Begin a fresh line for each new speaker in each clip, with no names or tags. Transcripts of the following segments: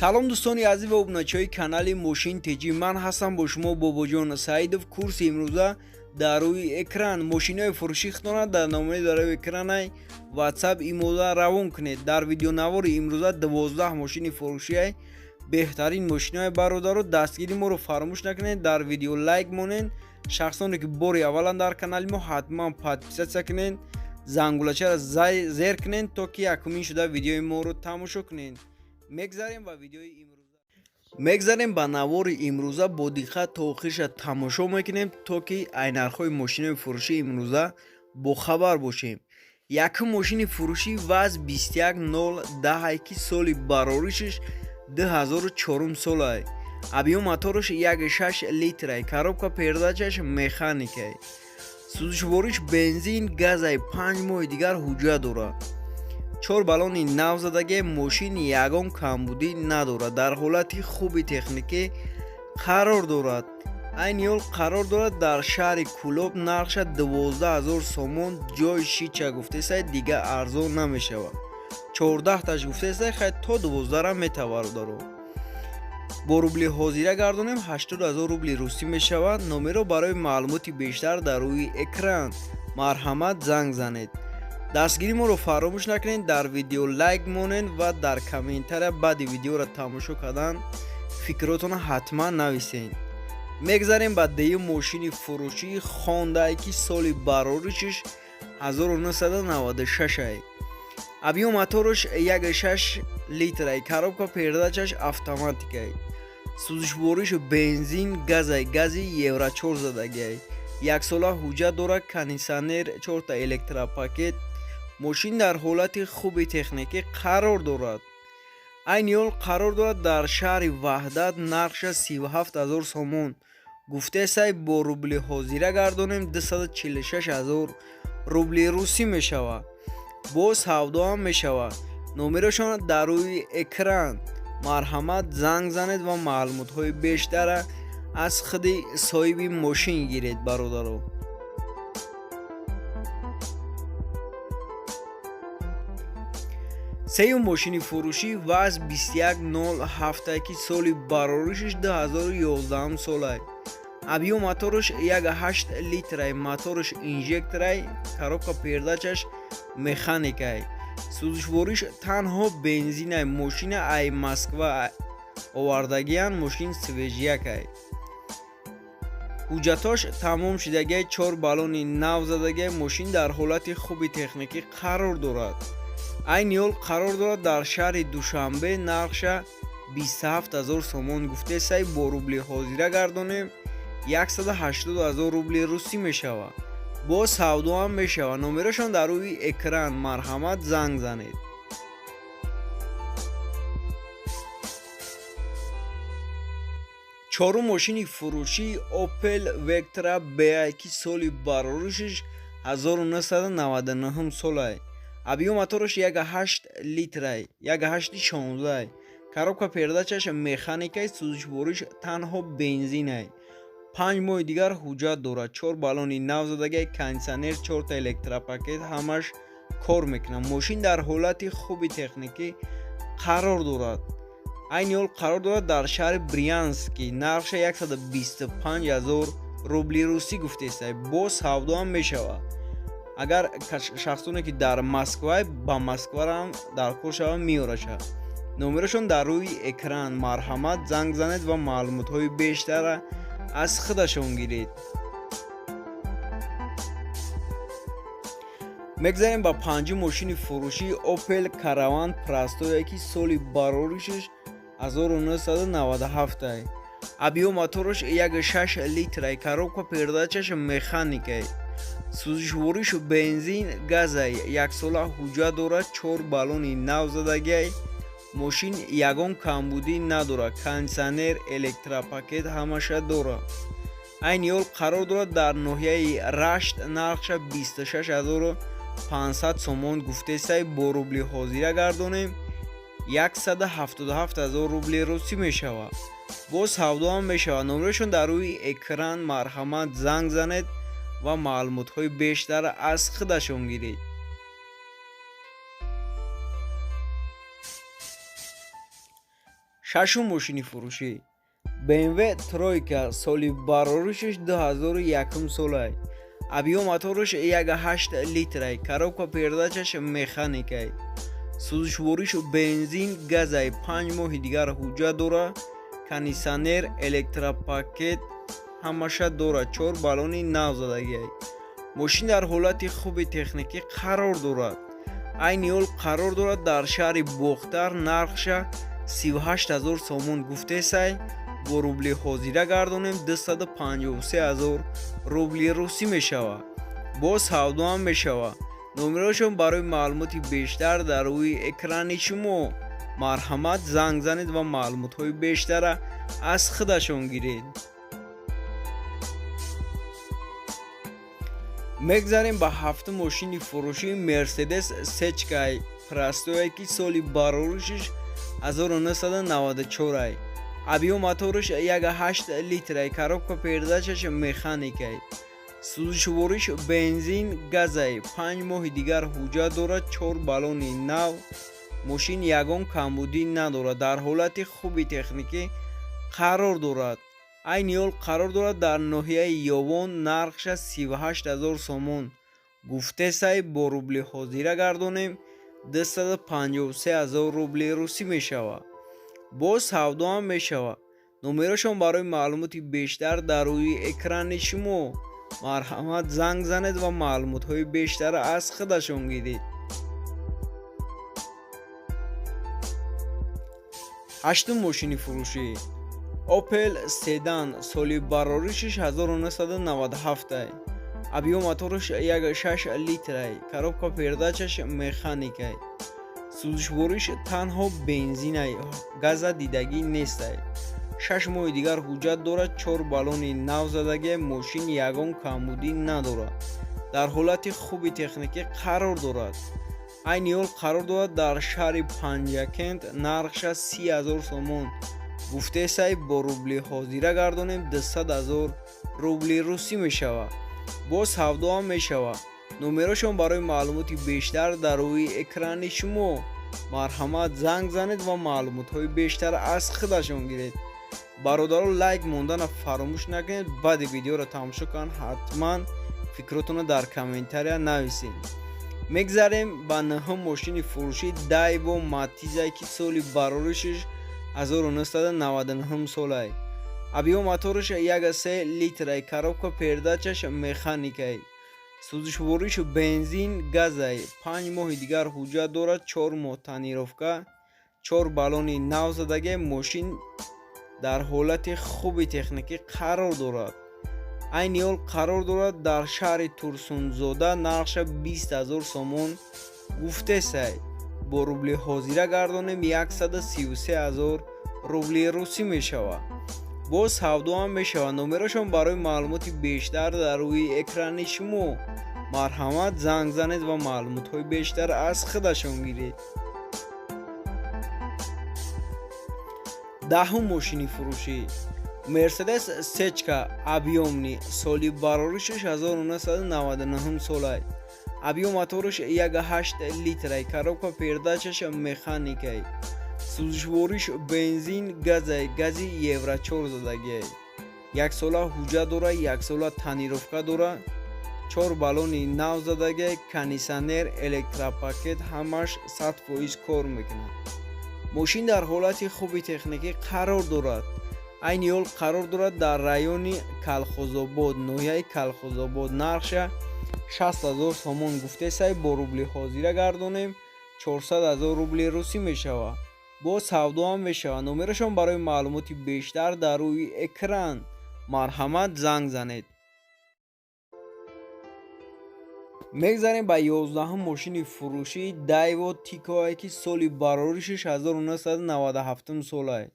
Салом, дӯстони азиз ва обуначиҳои канали Мошин ТҷИ. Ман ҳастам бо шумо Бобоҷон Саидов. Курси имрӯза дар рӯи экран. Мошинои фурӯшӣ худона дар номери дар рӯи экранай WhatsApp имода равон кунед. Дар видеонавори имрӯза 12 мошини фурӯшиай, беҳтарин мошинои. Бародаро, дастгири моро фаромӯш накунед, дар видео лайк монед. Шахсоне ки бори аввалан дар канали мо, ҳатман подписаться кунед, зангулачаро зер кунед, то ки якумин шуда видеои моро тамошо кунед. Мегзарем ба видеои имрӯза, мегзарем ба навори имрӯза. Бо диққат то охириша тамошо мекунем, то ки ай нархҳои мошинои фурӯшии имрӯза бохабар бошем. Якум мошини фурӯшӣ ВАЗ 21010, ки соли бароришаш 2004 солай. Объём мотораш 1,6 литрай, коробка передачаш механикай, сӯзишвориш бензин газай, 5 моҳи дигар ҳуҷҷат дорад, чор баллони нав задагӣ. Мошин ягон камбудӣ надорад, дар ҳолати хуби техникӣ қарор дорад. Айни ҳол қарор дорад дар шаҳри Кӯлоб. Нархша 12 000 сомон. Ҷои шича гуфтесай, дига арзон намешавад. 14таш гуфтесай, хай, то 12-ра мета, бародаро. Бо рубли ҳозира гардонем, 80 000 рубли русӣ мешавад. Номерро барои маълумоти бештар дар рӯи экран, марҳамат, занг занед. Дастгири моро фаромӯш накунед, дар видео лайк монед ва дар комментария баъди видеоро тамошо кардан фикротонро ҳатман нависед. Мегзарем ба дуюм мошини фурӯшии Хондае, ки соли бароришаш 1996. Объём мотораш 1,6 литрай, коробка передачаш автоматикай, сӯзишвориш бензин газай, гази евро 4 задагиай, яксола ҳуҷҷат дорад, кондитсионер, чорта электропакет. Мошин дар ҳолати хуби техникӣ қарор дорад. Айни ҳол қарор дорад дар шаҳри Ваҳдат. Нархша 37 000 сомон гуфтесай. Бо рубли ҳозира гардонем, 246 ҳазор рубли русӣ мешавад. Боз савдоам мешавад. Номерошон дар рӯи экран, марҳамат, занг занед ва маълумотҳои бештара аз худи соҳиби мошин гиред, бародаро. Сеюм мошини фурӯшӣ ВАЗ 2107, ки соли бароришаш 2011 солай. Объём мотораш 1,8 литрай, мотораш инжекторай, коробка передачаш механикай, сӯзишвориш танҳо бензинай. Мошина ай Москва овардагиян, мошин свежакай, ҳуҷҷатош тамом шудагиай, чор баллони нав задагиай. Мошин дар ҳолати хуби техникӣ қарор дорад. Айни ҳол қарор дорад дар шаҳри Душанбе. Нархша 27 ҳазор сомон гуфтесай. Бо рубли ҳозира гардонем, 180 ҳазор рубли русӣ мешавад. Боз савдоам мешавад. Номерошон дар рӯи экран, марҳамат, занг занед. Чорум мошини фурӯшӣ Opel Vectra B, ки соли бароришаш 1999 солай. Объём мотораш 1,8 литрай, 1,8 16, коробка передачаш механикай, сӯзишвориш танҳо бензинай, 5 моҳи дигар ҳуҷҷат дорад, чор баллони нав задагиай, кондитсионер, чорта электропакет, ҳамаш кор мекунад. Мошин дар ҳолати хуби техникӣ қарор дорад. Айни ҳол қарор дорад дар шаҳри Брянский. Нархша 125 ҳазор рубли русӣ гуфтестай. Боз савдоам мешавад. Агар шахсоне ки дар Москва, ба Москварам дар кор шавад, меёраша. Номерошон дар рӯи экран, марҳамат, занг занед ва маълумотҳои бештара аз худашон гиред. Мегзарем ба панҷум мошини фурӯшӣ Opel Caravan Простое, ки соли бароришаш 1997. Объём мотораш 1,6 литрай, коробка передачаш механикай, сӯзишворишу бензин газай, яксола ҳуҷҷат дорад, чор баллони нав задагиай. Мошин ягон камбудӣ надорад, кондитсионер, электропакет ҳамаша дорад. Айни ҳол қарор дорад дар ноҳияи Рашт. Нархша 26 500 сомон гуфтесай. Бо рубли ҳозира гардонем, 177 ҳазор рубли русӣ мешавад. Боз савдоам мешавад. Номерошон дар рӯи экран, марҳамат, занг занед ва маълумотҳои бештар аз худашон гиред. Шашум мошини фурӯшӣ BMW тройка, соли бароришаш 2001 солай. Объём мотораш 1,8 литрай, коробка передачаш механикай. Сӯзишвориш бензин газай, 5 моҳи дигар ҳуҷҷат дора, кондитсионер, электропакет ҳамаша дорад, чор баллони нав задагиай. Мошин дар ҳолати хуби техникӣ қарор дорад. Айни ҳол қарор дорад дар шаҳри Бохтар. Нархша 38 ҳазор сомон гуфтесай, бо рубли ҳозира гардонем, 253 ҳазор рубли русӣ мешавад. Боз савдоам мешавад. Номерошон барои маълумоти бештар дар рӯи экрани шумо. Марҳамат, занг занед ва маълумотҳои бештара аз худашон гиред. Мегзарем ба ҳафтум мошини фурӯшӣ. Мерседес сечкай простое, ки соли бароришаш 1994-ай. Объём мотораш 1,8 литрай, коробка передачаш механикай. Сӯзишвориш бензин газай, 5 моҳи дигар ҳуҷҷат дорад, чор баллони нав. Мошин ягон камбудӣ надорад, дар ҳолати хуби техникӣ қарор дорад. Айни ҳол қарор дорад дар ноҳияи Ёвон. Нархша 38 ҳазор сомон гуфтесай, бо рубли ҳозира гардонем, 253 ҳазор рубли русӣ мешавад. Боз савдоам мешавад. Номерошон барои маълумоти бештар дар рӯи экрани шумо. Марҳамат, занг занед ва маълумотҳои бештара аз худашон гиред. Ҳаштум мошини фурӯшӣ Опел седан, соли бароришаш 1997-ай. Объём мотораш 1,6 литрай, коробка передачаш механикай. Сӯзишвориш танҳо бензинай, газа дидагӣ нестай. 6 моҳи дигар ҳуҷҷат дорад, чор баллони нав задагиай. Мошин ягон камбудӣ надорад, дар ҳолати хуби техникӣ қарор дорад. Айни ҳол қарор дорад дар шаҳри Панҷакент. Нархша 30 ҳазор сомон гуфтесай, бо рубли ҳозира гардонем, 200 ҳазор рубли русӣ мешавад. Боз савдоам мешавад. Номерошон барои маълумоти бештар дар рӯи экрани шумо. Марҳамат, занг занед ва маълумотҳои бештар аз худашон гиред. Бародаро, лайк мондана фаромӯш накунед. Баъди видеоро тамошо кунанд, ҳатман фикротонро дар комментария нависед. Мегзарем ба нӯҳум мошини фурӯшӣ. Дайво Матизае, ки соли бароришаш 1999 солай. Объём мотораш 1,3 литрай, коробка передачаш механикай. Сӯзишвориш бензин газай, 5 моҳи дигар ҳуҷҷат дорад, 4 моҳ тонировка, чор баллони нав задагиай. Мошин дар ҳолати хуби техникӣ қарор дорад. Айни ҳол қарор дорад дар шаҳри Турсунзода. Нархша 20 ҳазор сомон гуфтесай, бо рубли ҳозира гардонем, 133 ҳазор рубли русӣ мешавад. Боз савдоам мешавад. Номерошон барои маълумоти бештар дар рӯи экрани шумо. Марҳамат, занг занед ва маълумотҳои бештар аз худашон гиред. Даҳум мошини фурӯшӣ Мерседес сечка объёмный, соли бароришаш 1999 солай. Объём мотораш 1,8 литрай, коробка передачаш механикай. Сӯзишвориш бензин газай, гази евро 4 задагиай. Яксола ҳуҷҷат дора, яксола тонировка дора, чор баллони нав задагиай, кондитсионер, электропакет ҳамаш 100% кор мекунад. Мошин дар ҳолати хуби техникӣ қарор дорад. Айни ҳол қарор дорад дар райони Калхозобод, ноҳияи Калхозобод. Нархша 60 ҳазор сомон гуфтесай, бо рубли ҳозира гардонем, 400 ҳазор рубли русӣ мешавад. Боз савдоам мешавад. Номерашон барои маълумоти бештар дар рӯи экран. Марҳамат, занг занед. Мегзарем ба 11-ум мошини фурӯшӣ. Дайво Тикое, ки соли бароришаш 1997 солае.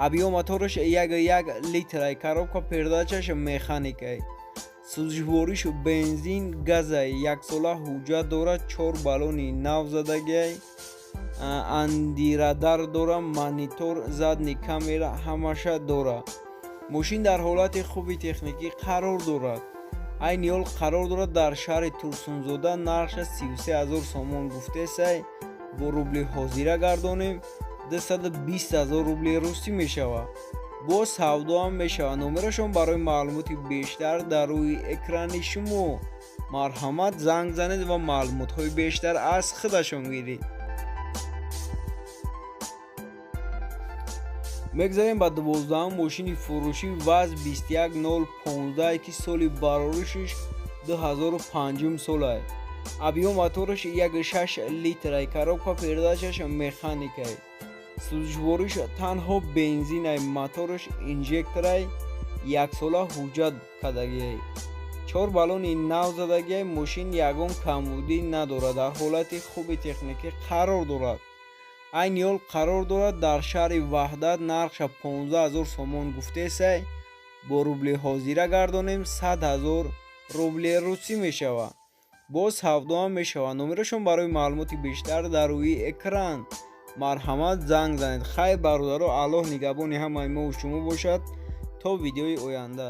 Объём мотораш 1,1 литрай, коробка передачаш механикай. Сӯзишвориш бензин газай, яксола ҳуҷҷат дорад, чор баллони нав задагиай, антирадар дора, монитор, задний камера ҳамаша дора. Мошин дар ҳолати хуби техникӣ қарор дорад. Айни ҳол қарор дорад дар шаҳри Турсунзода. Нархша 33 ҳазор сомон гуфтесай, бо рубли ҳозира гардонем, 220 000 рубли русӣ мешавад. Бо савдо ҳам мешавад. Номерашон барои маълумоти бештар дар рӯи экрани шумо. Марҳамат, занг занед ва маълумотҳои бештар аз худашон гиред. Мегзарем ба 12-ум мошини фурӯшӣ ВАЗ 21015, ки соли бароришиш 2005 солай. Объём мотораш 1,6 литрай, коробка передачаш механикай. Сӯзишвориш танҳо бензинай, мотораш инжекторай, яксола ҳуҷҷат кардагиай. 4 баллони нав задагиай, мошин ягон камбудӣ надорад, дар ҳолати хуби техникӣ қарор дорад. Айни ҳол қарор дорад дар шаҳри Ваҳдат, нархша 15 000 сомон гуфтесай, бо рубли ҳозира гардонем 100 000 рубли русӣ мешавад. Боз савдо ҳам мешавад. Номерашон барои маълумоти бештар дар рӯи экран. Марҳамат, занг занед. Хайр, бародаро, Аллоҳ нигаҳбони ҳамаи мо шумо бошад. То видеои оянда.